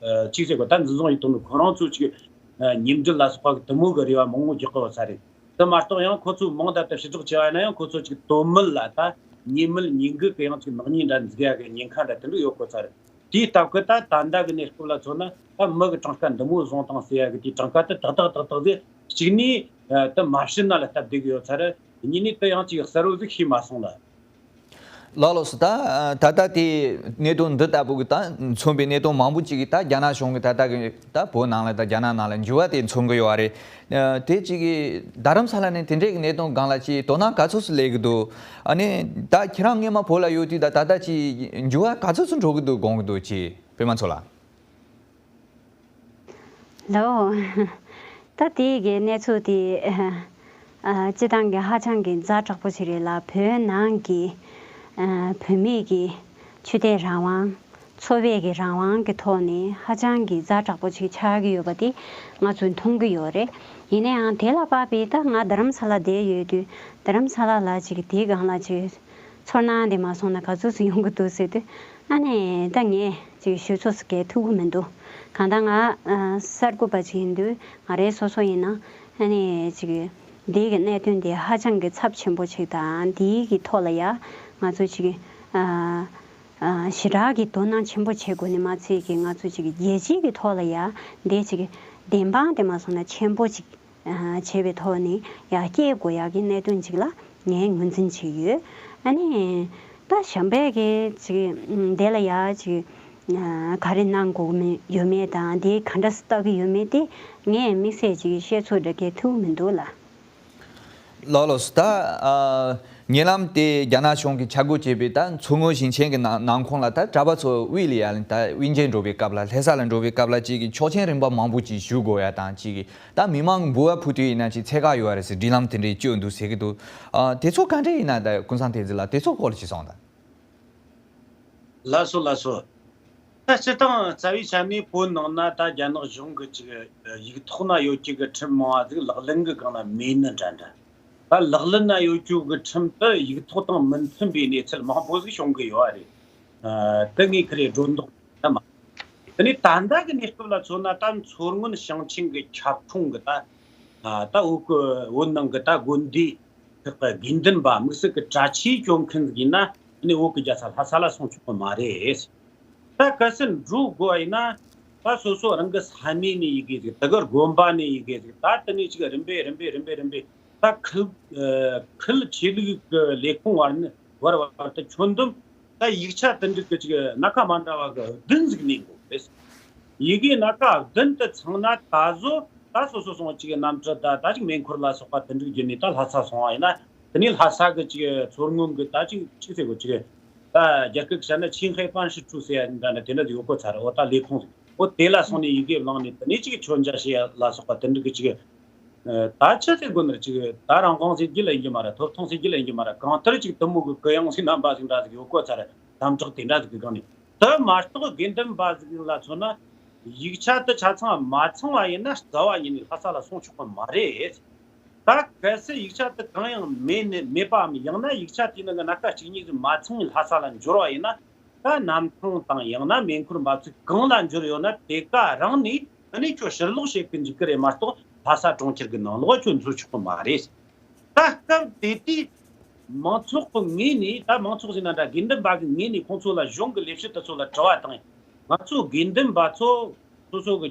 ཨ་ཅིག་ཟེར་གོ། ད་འཛིན་བཟུང་ཡེད་ཐུབ་ནོ་ཁོ་རང་ཚོ་ཅིག་ཨ་ཉེས་འབྲེལ་ལ་སོགས་པ་གི་དེ་མོ་གི་རེ་བ་མང་བོ་རྒྱག་གི་ཡོད་ས་རེད། དེ་མ་གཏོགས་ཡང་ཁོ་ཚོ་མིང་ད་ལྟ་ཕྱི་བསྒྲགས་བྱས་པ་ཡིན་ན་ཡང་ཁོ་ཚོ་ཅིག་དོན་མེད་ལ་ད་ཉེས་མེད་ཉེས་འགལ་གི་ཡང་ཅིག་ནག་ཉེས་འདྲ་འཛུགས་ཡ་གི་ཉེན་ཁ་འདྲ་དེ་འདྲ་ཡོད་གོ་ས་རེད། དེའི་སྟབས་ཀྱིས་ད་ད་ལྟ་གི་གནས་སྐབས་ལ་མཚོན་ན་ད་མི་གི་གྲངས་ཀ་འདི་མོ་བཟུང་བཏང་ཟེར་ཡ་གི་དེའི་གྲངས་ཀ་དེ་ཏག་ཏག་ཏག་ཏག་ཟིག་གཅིག་ནས་ཨ་དེ་མ་བཤད་ན་ལ་སྟབས་བདེ་གི་ཡོད་ས་རེད། གཉིས་ནས་དེ་ཡང་ཅིག་གསལ་པོ་ཟིག་ཤེས་མ་སོང་ལ། ལགས་ལགས་སོ། ད་ད་ལྟ་དེ་གནད་དོན་འདི་ལྟ་བུ་གི་ད་མཚོན་པའི་གནད་དོན་མང་པོ་ཅིག་གི་ད་རྒྱ་ནག་གཞུང་གི་ད་ལྟ་གི་ད་བོད་ནང་ལ་ད་རྒྱ་ནག་ནང་ལ་འགྱུར་བ་དེ་མཚོན་གི་ཡོད་རེད། ཨ་དེ་གཅིག་གི་རྡ་རམ་ས་ལ་ནས་དེ་འདྲའི་གི་གནད་དོན་སྒང་ལ་ཅིག་དོ་སྣང་ག་ཚོད་ཙམ་སླེབས་གི་འདུག་ཨ་ནི་ད་ཁྱེད་རང་སྔོན་མ་བོད་ལ་ཡོད་དུས་ད་ད་ལྟ་ཅིག་འགྱུར་བ་ག་ཚོད་ཙམ་འགྲོ་གི་འདུག་དགོངས་གི་འདུག་ཅིག་པད་མ་མཚོ་ལགས། ལོ། ད་དེའི་གི་གནས་ཚུལ་དེ་ཨ་སྤྱི་བཏང་གི་ཧ་ཅང་གི་ཛ་དྲག་པོ་ཞིག་རེད་ལ། བོད་ནང་གི་ཨ་བུད་མེད་ཀྱི་ཆོས་དད་རང་དབང་། འཚོ་བའི་གི་རང་དབང་གི་ཐོག་ནས་ཧ་ཅང་གི་ཛ་དྲག་པོ་ཞིག་ཆགས་ཀྱི་ཡོད་པ་དེ་ང་ཚོས་མཐོང་གི་ཡོད་རེད། ཡིན་ན་ཡང་དེ་ལ་དཔག་པའི་ད་ང་རྡ་རམ་ས་ལ་བསྡད་ཡོད་དུས་རྡ་རམ་ས་ལ་ལ་ཅིག་དེའི་སྒང་ལ་ཅིག་ཚོར་སྣང་དེ་མ་སོང་ན་ག་ཚོད་ཙམ་ཡོང་གི་འདུག་ཟེར་དུས། ཨ་ནི་ད་ངས་ཅིག་ཞུ་ཚོད་ཟིག་གས་ཐུབ་ཀྱི་མི་འདུག་གང་ལྟར་ང་ཨ་གསར་འགོད་པ་ཅིག་ཡིན་དུས་ང་རའི་སོ་སོ་ཡིན་ན་ཨ་ནི་ཅིག་འདི་གི་གནད་དོན་དེ་ཧ་ཅང་གི་ཚབས་ཆེན་པོ་ཅིག་དང་། འདིའི་གི་ཐོག་ལ་ཡ་ང་ཚོ་ཅིག་ཨ་ཨ་ཞེ་དྲག་གི་དོ་སྣང་ཆེན་པོ་བྱེད་དགོས་ནི་མ་ཚད་ཀྱི། ང་ཚོ་ཅིག་རྒྱལ་སྤྱིའི་གི་ཐོག་ལ་ཡ་འདི་ཅིག་བདེན་དཔང་དེ་མ་སོང་ན་ཆེན་པོ་ཅིག་བྱས་པའི་ཐོག་ནས་ཡར་སྐྱེད་དགོས་ཡག་གི་གནད་དོན་ཅིག་ལ་ངས་ངོས་འཛིན་བྱས་ཡོད། ཨ་ནི་ད་གཞན་པའི་གི་ཅིག་དེ་ལ་ཡ་ཅིག་ག་རེ་གནང་དགོས་མེད་ཡོད་མེད་དང་། དེ་ག་འདྲ་སེ་ལྟ་གི་ཡོད་མེད་དེ་ངས་དམིགས་བསལ་ཅིག་བཤད་ཚོད་འདྲ་གས་ཐུབ་མི་འདུག་ལ། ལགས་ལགས་སོ། ད་ཨ་ཉེ་ལམ་དེ་རྒྱ་ནག་གཞུང་གིས་ཆ་བགོས་བྱས་པའི་ད་མཚོ་སྔོན་ཞིང་ཆེན་གྱི་ནང་ནང་ཁོངས་ལ་ད་གྲྭ་པ་ཚོ་དབུས་ལ་ཡ་ད་དབུས་འབྱེད་འགྲོ་བའི་སྐབས་ལ། ལྷ་ས་ལ་འགྲོ་བའི་སྐབས་ལ་ཅིག་གི་ཆོག་མཆན་རིམ་པ་མང་པོ་ཅིག་ཞུ་དགོས་ཡ་དང་། ཅིག་གི་ད་མི་མང་གི་འབུལ་བ་ཕུལ་དུས་ཡིན་ན་ཅིག་ཚད་བཀག་ཡོད་རེད་ཟེར་སྒྲིག་ལམ་དེ་འདྲའི་བཅོས་འདུག་ཟེར་གི་འདུག་ཨ་དེ་ཚོ་ག་འདྲ་ཡིན་ན། ད་ཀུན་བཟང་བསྟན་འཛིན་ལགས་དེ་ཚོ་སྐོར་ལ་ཅིག་གསུངས་དང་། ལགས་སོ་ལགས་སོ། ད་སྤྱིར་བཏང་རྩ་བའི་ཆ་ནས་བོད་ནང་ན་ད་རྒྱ་ནག་གཞུང་གི་ཅིག་ཡིག་ཐོག་ན་ཡོད་རྒྱུ་གི་ཁྲིམས་མང་བ་ཟིག་ལག་ལེན་གི་སྒང་ན་མེད་ནི་འདྲ་འདྲ། ད་ལག་ལེན་ན་ཡོད་རྒྱུ་གི་ཁྲིམས་དེ་ཡིག་ཐོག་དང་མི་མཐུན་པའི་གནས་ཚུལ་མང་པོ་ཟིག་བྱུང་གི་ཡོད་རེད། ཨ་དེ་ངས་ཁ་རེ་སྒྲོ་འདོགས་ད་མ། དེ་ནས་ད་ལྟ་གི་གནས་སྐབས་ལ་མཚོན་ན་ད་མཚོ་སྔོན་ཞིང་ཆེན་གི་ཁྱབ་ཁོངས་གི་ད་ ད་བོད་གི་བོད་ནང་གི་ད་དགོན་སྡེ་ཁག་གི་དགེ་འདུན་པ་དམིགས་བསལ་གྱི་གྲྭ་ཆས་གྱོན་མཁན་ཟིག་ཡིན་ན་ཨ་ནི་བོད་གི་རྒྱལ་ས་ལྷ་ས་ལ་སོང་ཆོག་གི་མ་རེད། ད་གལ་སྲིད་འགྲོ་དགོས་པ་ཡིན་ན་ད་སོ་སོ་རང་གི་ས་གནས་ནས་ཡི་གེ་ཟིག་དེ་གི་དགོན་པ་ནས་ཡི་གེ་ཟིག་ད་དེ་ནས་ཅིག་རིམ་པས་རིམ་པས་རིམ་པས་རིམ་པས་ད་ཁུལ་ཁུལ་ཆོས་ལུགས་ཀྱི་ལས་ཁུངས་བར་ནས་བར་བར་དུ་ཁྱོན་བསྡོམས་ད་ཡིག་ཆ་དེ་འདྲ་གི་ཅིག་སྣ་ཁ་མ་འདྲ་བ་གི་བདུན་ཟིག་གནས་དགོས་རེད། ཡི་གེ་སྣ་ཁ་བདུན་དུ་ཚང་ན་ད་གཟོད་ད་སོ་སོ་སོང་ཅིག་གནམ་གྲུ་ད་ད་ཅིག་མེ་འཁོར་ལ་སོགས་པ་དེ་འདྲ་བརྒྱུད་ནས་ད་ལྷ་ས་སོང་བ་ཡིན་ན་དེ་ནས་ལྷ་ས་གི་ཅིག་མཚོ་སྔོན་གི་ད་ཅིག་ཅིག་ཟེར་དགོས་ཅིག་ད་རྒྱ་སྐད་བཤད་ན་ཆིང་ཧའེ་པན་ཧྲི་ཁྲུ་ཟེར་ཡ་འདྲ་ནི་དེ་འདྲ་ཡོད་གོ་ཚར། འོ་ད་ལས་ཁུངས་འོ་དེ་ལ་སོང་ནས་ཡི་གེ་བླངས་ནས་དེ་ནས་ཅིག་མཆོད་མཇལ་བྱེད་ཡ་ལ་སོགས་པ་དེ་འདྲ་གི་ཅིག་ད་ཆི་ཟེར་དགོས་ནི་ཅིག་ད་རང་དབང་ཟེར་རྒྱུ་ལ་ཡིན་གྱི་མ་རེད། ཐོབ་ཐང་ཟེར་རྒྱུ་ལ་ཡིན་གྱི་མ་རེད། གང་ལྟར་ཅིག་དུ་མོ་གི་གུ་ཡངས་སའི་རྣམ་པ་ཟིག་འདྲ་ཟིག་ཡོད་གོ་ཚར། དམ་དྲག་དེ་འདྲ་ཟིག་གི་སྒང་ནས་དུ་མ་གཏོགས་དགེ་འདུན་པ་ཟིག་ལ་མཚོན་ན་ཡིག་ཆ་དུ་ཆ་ཚང་མ་ཚང་བ་ཡིན་ན་རྩ་བ་ཉིད་ནས་ལྷ་ས་ལ་སོང་ཆོག་གི་མ་རེད། ད་གལ་སྲིད་ཡིག་ཆ་དུ་གང་ཡང་མེད་ནི་མེད་པའམ་ཡང་ན་ཡིག་ཆ་དེའི་ནང་གི་སྣ་ཁ་གཅིག་གཉིས་ཟིག་མ་ཚང་བའི་ལྷ་ས་ལ་འབྱོར་བ་ཡིན་ན། ད་གནམ་ཐང་དང་ཡང་ན་མེ་འཁོར་འབབ་ཚིགས་གང་ལ་འབྱོར་ཡོད་ན་དེ་ག་རང་ནས་ཨ་ནི་ཁྱོད་ཕྱིར་ལོག་བྱེད་གི་འཇུག་གི་རེད་མ་གཏོགས་ལྷ་ས་གྲོང་ཁྱེར་གི་ནང་ལོགས་ཁྱོད་འཛུལ་ཆོག་གི་མ་རེད། ད་སྐབས་དེ་དུས་མང་ཚོགས་ཀྱི་ངོས་ནས་ད་མང་ཚོགས་ཟེར་ན་འདྲ་དགེ་འདུན་པ་གི་ངོས་ནས་ཁོང་ཚོ་ལ་གཞུང་གི་ལས་བྱེད་དེ་ཚོ་ལ་དྲི་བ་བཏང་ཡིན། ང་ཚོ་དགེ་འདུན་པ་ཚོ་སོ་སོ་གི་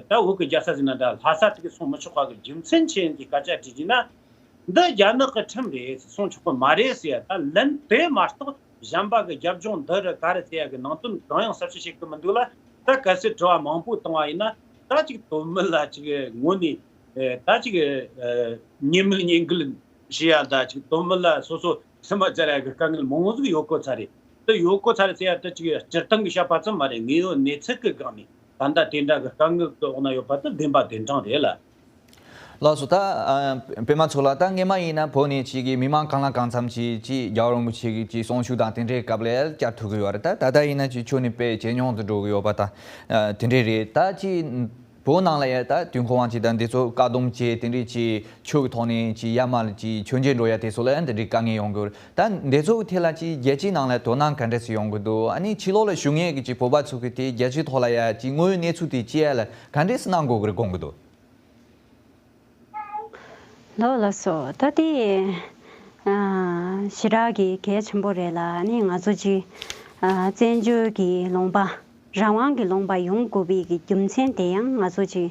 ད་བོད་གི་རྒྱལ་ས་ཟེར་ན་འདྲ་ལྷ་ས་དེ་གི་སོང་མི་ཆོག་པ་གི་རྒྱུ་མཚན་ཅི་ཡིན་གྱི་སྐད་ཆ་དྲིས་རྒྱུ་ན། འདི་རྒྱ་ནག་གི་ཁྲིམས་རེད། སོང་ཆོག་གི་མ་རེད་ཟེར་ཡ་ད་ལན་དེ་མ་གཏོགས་གཞན་པ་གི་རྒྱབ་ལྗོངས་འདི་རུ་ག་རེ་ཟེར་ཡ་གི་ནང་དོན་གང་ཡང་ཟབ་ཞིབ་བྱེད་གི་མི་འདུག་ལ། ད་གལ་སྲིད་དྲི་བ་མང་པོ་བཏང་བ་ཡིན་ན་ད་ཅིག་དོན་མེད་ལ་ཅིག་ངོ་ནས་ད་ཅིག་ཉེས་མེད་ཉེས་འགེལ་བྱེད་ཡ་ད་ཅིག་དོན་མེད་ལ་སོ་སོ་སེམས་པ་འཇལ་ཡ་གི་དཀའ་ངལ་མང་བོ་ཟིག་ཡོད་གོ་ཚར་རེད། དེ་ཡོད་གོ་ཚར་རེད་ཟེར་ཡ་ད་ཅིག་སྤྱིར་བཏང་གི་བཤད་པ་ཙམ་མ་རེད། དངོས་ཡོད་གནས་ཚུལ་གི་སྒང་ནས་ད་ལྟ་དེ་འདྲ་གི་དཀའ་ངལ་གི་འོག་ན་ཡོད་པ་དེ་བདེན་པ་བདེན་དྲང་རེད་ལ། ལགས་སོ། ད་ཨ་པད་མ་མཚོ་ལགས། ད་སྔས་མ་ཡིན་ན་བོད་ནས་ཅིག་གི་མི་མང་གང་ལ་གང་འཚམ་ཅིག་ཅིག་རྒྱལ་བ་རིན་པོ་ཆེ་གི་ཅིག་གསུང་ཆོས་དང་དེ་འདྲའི་སྐབས་ལ་བཅར་ཐུབ་ཀྱི་ཡོད་རེད། ད་ད་ལྟ་ཡིན་ན་ཅིག་ཁྱོན་ནས་དཔེ་ཇེ་ཉུང་དུ་འགྲོ་གི་ཡོད་པ་དང་ཨ་དེ་འདྲའི་རེད། ད་ཅིག་བོད་ནང་ལ་ཡ་ད་དུས་འཁོར་དབང་ཆེན་དང་འདི་ཚོ་བཀག་སྡོམ་བྱས་དེ་འདྲའི་ཅིག་ཆོས་ཀྱི་ཐོག་ནས་ཅིག་ཡར་མར་ཅིག་མཆོད་མཇལ་འགྲོ་ཡ་དེ་ཚོ་ལ་ཡང་དེ་འདྲའི་དཀའ་ངལ་ཡོང་གི་ཡོད་རེད། ད་འདི་ཚོ་གི་ཐད་ལ་ཅིག་རྒྱལ་སྤྱིའི་ནང་ལ་དོ་སྣང་ག་འདྲ་སེ་ཡོང་གི་འདུག་ཨ་ནི་ཕྱི་ལོགས་ལ་བཞུགས་མཁན་གྱི་ཅིག་བོད་པ་ཚོ་གི་དེ་རྒྱལ་སྤྱིའི་ཐོག་ལ་ཡ་ཅིག་དངོས་ཡོད་གནས་ཚུལ་དེ་བཅད་ཡ་ལ་ག་འདྲ་སེ་གནང་དགོས་ཀྱི་རེད་དགོངས་ཀྱི་འདུག་ལགས་ལགས་སོ། ད་དེ་ཨ་ཞེ་དྲག་གི་གལ་ཆེན་པོ་རེད་ལ། ཨ་ནི་ང་ཚོ་ཅིག་ཨ་བཙན་བྱོལ་གྱི་ལུང་པ་རང་དབང་གི་ལུང་པ་ཡོང་དགོས་པའི་གི་རྒྱུ་མཚན་དེ་ཡང་ང་ཚོ་ཅིག་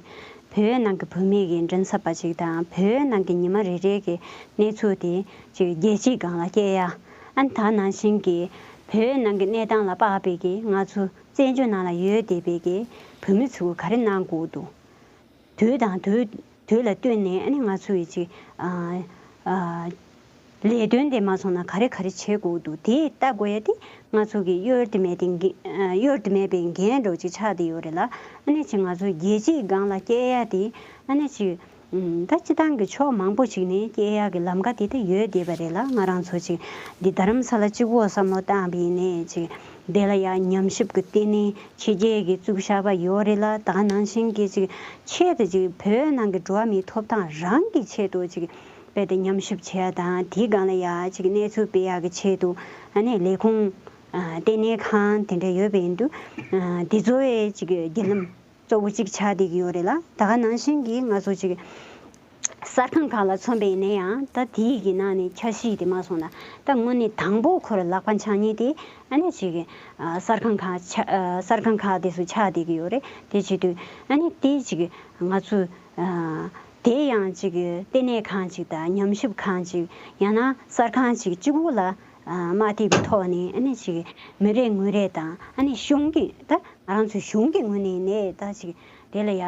བོད་ནང་གི་བོད་མི་གི་མགྲིན་ཚབ་པ་ཅིག་དང་བོད་ནང་གི་ཉི་མ་རེ་རེ་གི་གནས་ཚུལ་དེ་ཅིག་རྒྱལ་སྤྱིའི་སྒང་ལ་སྐྱེལ་ཡ། ཨ་ནི་ད་ནང་བཞིན་གྱི་བོད་ནང་གི་གནས་སྟངས་ལ་དཔག་པའི་གི་ང་ཚོ་བཙན་བྱོལ་ནང་ལ་ཡོད་བསྡད་པའི་གི་བོད་མི་ཚོ་ག་རེ་གནང་དགོས་འདུག་དུས་དང་དུས་དུས་ལ་བསྟུན་ནས་ཨ་ནི་ང་ཚོ་ཡི་ཅིག་ཨ་ཨ་ལས་དོན་དེ་མ་སོང་ན་ག་རེ་ག་རེ་བྱེད་དགོས་འདུག་དེ་ལྟ་དགོས་ཡ་དེ་ང་ཚོ་གི་གཡོལ་དུ་མེད་དེ་འགན་གཡོལ་དུ་མེད་པའི་འགན་འདྲ་བོ་ཅིག་ཆགས་བསྡད་ཡོད་རེད་ལ། ཨ་ནི་ཅིག་ང་ཚོ་རྒྱལ་སྤྱིའི་སྒང་ལ་སྐྱེལ་ཡ་དེ་ཨ་ནི་ཅིག་ད་སྤྱི་བཏང་གི་ཕྱོགས་མང་པོ་ཅིག་ནས་སྐྱེལ་ཡག་གི་ལམ་ཁ་དེ་ད་ཡོད་བསྡད་པ་རེད་ལ། ང་རང་ཚོ་ཅིག་འདི་རྡ་རམ་ས་ལ་གཅིག་པོ་བསམ་བློ་བཏང་བ་ཡིན་ནའི་ཅིག་དེ་ལ་ཡང་ཉམས་ཞིབ་ཀྱི་ལྟེ་གནས་ཕྱི་རྒྱལ་གྱི་བཙུགས་བཞག་པ་ཡོད་རེད་ལ། ད་ག་ནང་བཞིན་གྱི་ཅིག་ཆེད་དུ་ཅིག་བོད་ནང་གི་འགྲོ་བ་མིའི་ཐོབ་ཐང་རང་གི་ཆེད་དུ་ཅིག་རྦད་དེ་ཉམས་ཞིབ་བྱེད་ཡ་དང་དེའི་སྒང་ལ་ཡ་ཅིག་གནས་ཚུལ་སྤེལ་ཡག་གི་ཆེད་དུ་ཨ་ནི་ལས་ཁུངས་ལྟེ་གནས་ཁང་དེ་འདྲ་ཡོད་པ་ཡིན་དུས་དེ་ཚོ་ཡི་ཅིག་བརྒྱུད་ལམ་གཙོ་བོ་གཅིག་ཆགས་བསྡད་ཀྱི་ཡོད་རེད་ལ། ད་ག་ནང་བཞིན་གྱི་ང་ཚོ་ཅིག་གསར་ཁང་ཁག་ལ་མཚོན་པ་ཡིན་ན་ཡང་ད་དེའི་གི་ནང་ནས་འཆར་གཞི་དེ་མ་སོང་ན་ད་དངོས་གནས་དང་པོ་ཁོ་ར་ལག་པ་འཆང་མཁན་དེ་ཨ་ནི་ཅིག་གསར་ཁང་ཁག་ཆ་གསར་ཁང་ཁག་དེ་ཚོ་ཆགས་བསྡད་ཀྱི་ཡོད་རེད། དེ་བྱེད་དུས་ཨ་ནི་དེ་ཅིག་ང་ཚོ་དེ་ཡང་ཅིག་ལྟེ་གནས་ཁང་ཅིག་དང་ཉམས་ཞིབ་ཁང་ཅིག་ཡང་ན་གསར་ཁང་ཅིག་གཅིག་པུ་ལ་མ་བལྟས་པའི་ཐོག་ནས་ཨ་ནི་ཅིག་མི་རེ་ངོ་རེ་དང་ཨ་ནི་གཞུང་གི་ད་ང་རང་ཚོའི་གཞུང་གི་ངོས་ནས་ནས་ད་ཅིག་དེ་ལ་ཡ་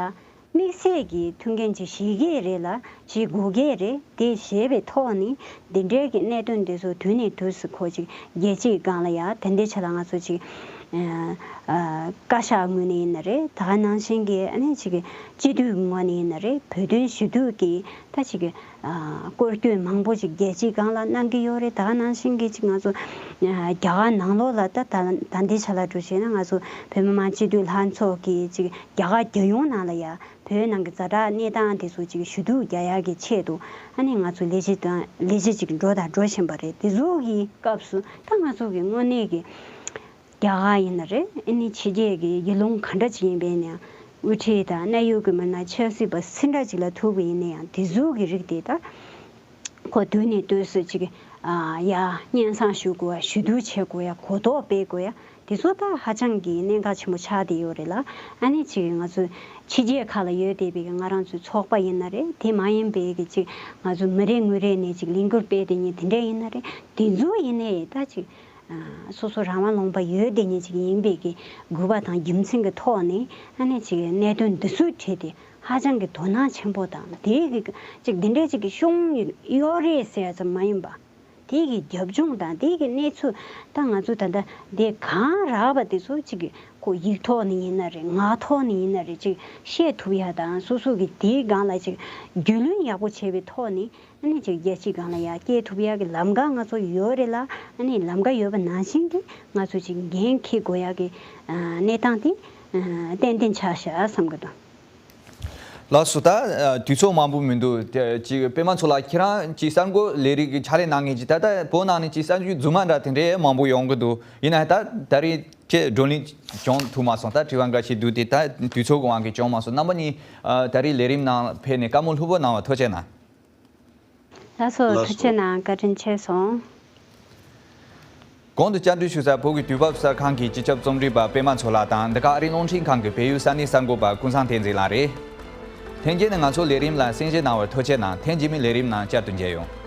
དམིགས་བསལ་གྱི་མཐུན་རྐྱེན་ཅིག་བཞེས་ཀྱི་རེད་ལ་བཞེས་དགོས་ཀྱི་རེད། དེ་བཞེས་པའི་ཐོག་ནས་འདི་འདྲའི་གི་གནད་དོན་དེ་ཚོ་དུས་ནས་དུས་སུ་ཁོ་ཅིག་རྒྱལ་སྤྱིའི་སྒང་ལ་ཡ་དེ་འདྲའི་ཆ་ལ་ང་ཚོ་ཅིག་ཨ་བཀའ་ཤག་ངོས་ནས་ཡིན་ན་རེད། ད་ག་ནང་བཞིན་གྱི་ཨ་ནི་ཅིག་སྤྱི་འཐུས་ངོས་ནས་ཡིན་ན་རེད། བོད་དོན་ཞུ་གཏུག་གི་ད་ཅིག་སྐོར་སྐྱོད་མང་པོ་ཅིག་རྒྱལ་སྤྱིའི་སྒང་ལ་གནང་གི་ཡོད་རེད། ད་ག་ནང་བཞིན་གྱི་ཅིག་ང་ཚོ་རྒྱ་གར་ནང་ལོགས་ལ་ད་ད་ད་ལྟའི་ཆ་ལ་འགྲོ་བྱས་ན་ང་ཚོ་བོད་མི་མང་སྤྱི་འཐུས་ལྷན་ཚོགས་ཀྱི་ཅིག་རྒྱ་གར་རྒྱལ་ཡོངས་ནང་ལ་ཡ་བོད་ནང་གི་ཛ་དྲག་གནས་སྟངས་དེ་ཚོ་ཅིག་ཞུ་གཏུག་རྒྱག་ཡག་གི་ཆེད་དུ་ཨ་ནི་ང་ཚོ་ལས་གཞི་དང་ལས་གཞི་ཅིག་འགྲོ་དང་འགྲོ་བཞིན་པ་རེད། དེ་ཚོ་གི་སྐབས་སུ་ད་ང་ཚོ་གི་དངོས་གནས་ཀྱི་རྒྱ་གར་ཡིན་ན་རེད། ཨ་ནི་ཕྱི་རྒྱལ་གྱི་ཡུལ་ལུང་ག་འདྲ་ཅིག་ཡིན་པའི་ནའང་ དབུ་ཁྲིད་དང་གནད་ཡོད་ཀྱི་མི་སྣ་ཆབ་སྲིད་པ་སུ་འདྲ་ཅིག་ལ་ཐུག་པ་ཡིན་ན་ཡང་དེ་ཚོ་གི་རིགས་དེ་ད་ཁོ་དུས་ནས་དུས་སུ་ཅིག་ཡ་སྙན་སེང་ཞུ་དགོས་ཡ། ཞུ་གཏུག་བྱེད་དགོས་ཡ། གོ་རྟོགས་སྤེལ་དགོས་ཡ། དེ་ཚོ་ད་ཧ་ཅང་གི་གནད་འགག་ཆེན་པོ་ཆགས་བསྡད་ཡོད་རེད་ལ། ཨ་ནི་ཅིག་ང་ཚོ་ཕྱི་རྒྱལ་ཁག་ལ་ཡོད་བསྡད་པའི་ང་རང་ཚོའི་ཚོགས་པ་ཡིན་ན་རེད། དེ་མ་ཡིན་པའི་གི་ཅིག་ང་ཚོ་མི་རེ་ངོ་རེ་ནས་ཅིག་ལས་འགུལ་སྤེལ་བསྡད་མཁན་དེ་འདྲ་ཡིན་ན་རེད། དེ་ཚོ་ཡིན་ནའི་ད་ཅིག་སོ་སོ་རང་དབང་ལུང་པ་ཡོད་བསྡད་མཁན་ཅིག་ཡིན་པའི་གི་དགོས་པ་དང་རྒྱུ་མཚན་གི་ཐོག་ནས་ཨ་ནི་ཅིག་གནད་དོན་འདི་ཚོའི་གྲས་དེ་ཧ་ཅང་གི་དོ་སྣང་ཆེན་པོ་དང་། དེ་གི་ཅིག་འདི་འདྲའི་ཅིག་གི་ཤོང་ཡོད་རེད་ཟེར་ཡ་ཙམ་མ་ཡིན་པ། དེ་གི་རྒྱབ་ལྗོངས་དང་དེ་གི་གནས་ཚུལ་ད་ང་ཚོ་ད་ལྟ་དེ་གང་རག་པ་དེ་ཚོ་ཅིག་གི་ཁོ་ཡིག་ཐོག་ནས་ཡིན་ན་རེད། ངག་ཐོག་ནས་ཡིན་ན་རེད། ཅིག་བཤད་ཐུབ་ཡ་དང་། སོ་སོ་གི་དེའི་སྒང་ལ་ཅིག་རྒྱུས་ལོན་ཡག་པོ་བྱས་པའི་ཐོག་ནས་ཨ་ནི་ཅིག་རྒྱལ་སྤྱིའི་སྒང་ལ་ཡར་སྐྱེལ་ཐུབ་ཡ་གི་ལམ་ཁ་ང་ཚོ་ཡོད་རེད་ལ། ཨ་ནི་ལམ་ཁ་ཡོད་པ་ནང་བཞིན་གྱི་ང་ཚོ་ཅིག་འགན་འཁྱེར་དགོས་ཡ་གི་གནས་སྟངས་དེ་ཏན་ཏན་ཆགས་ཤག་བསམ་གི་འདུག། ལགས་སོ། ད་དུས་ཚོད་མང་པོ་མི་འདུག། དེ་ཅིག་པད་མ་མཚོ་ལགས། ཁྱེད་རང་ཅིག་གསར་འགོད་ལས་རིགས་ཀྱི་ཕྱག་ལས་གནང་མཁན་ཅིག། ད་ལྟ་བོད་ནང་ནས་ཅིག་གསར་འགྱུར་རྫུན་མ་འདྲ་དེ་འདྲའི་མང་པོ་ཡོང་གི་འདུག། ཡིན་ན་ད་ད་རེས་ཅིག་བགྲོ་གླེང་བྱུང་ཐུབ་མ་སོང་། ད་དྲི་བ་འགའ་ཤས་འདུག་སྟེ། ད་དུས་ཚོད་ཀྱི་དབང་གིས་བྱུང་མ་སོང་། རྣམ་པ་གཉིས་ད་རེས་ལས་རིམ་ནང་ཕེབས་ནས་བཀའ་མོལ་ལྷུག་པོ་གནང་བར་ཐུགས་རྗེ་གནང་། ལགས་སོ། ལགས་སོ། ཐུགས་རྗེ་གནང་། བཀའ་དྲིན་ཆེ་སོང་། གོང་དུ་བཅར་འདྲི་ཞུ་ས་བོད་ཀྱི་དུས་བབ་གསར་ཁང་གི་སྤྱི་ཁྱབ་རྩོམ་སྒྲིག་པ་པད་མ་མཚོ་ལགས་དང་། འདི་ག་ཨ་རིའི་རླུང་འཕྲིན་ཁང་གི་བལ་ཡུལ་ས་གནས་གསར་འགོད་པ་ཀུན་བཟང་བསྟན་འཛིན་ལགས་རེད། ལྷན་རྒྱས་ནས་ང་ཚོའི་ལས་རིམ་ལ་གསན་བཞེས་གནང་བར་ཐུགས་རྗེ་གནང་། ཐེངས་རྗེས་མའི་ལས་རིམ་ནང་བསྐྱར་དུ་མཇལ་ཡོང་།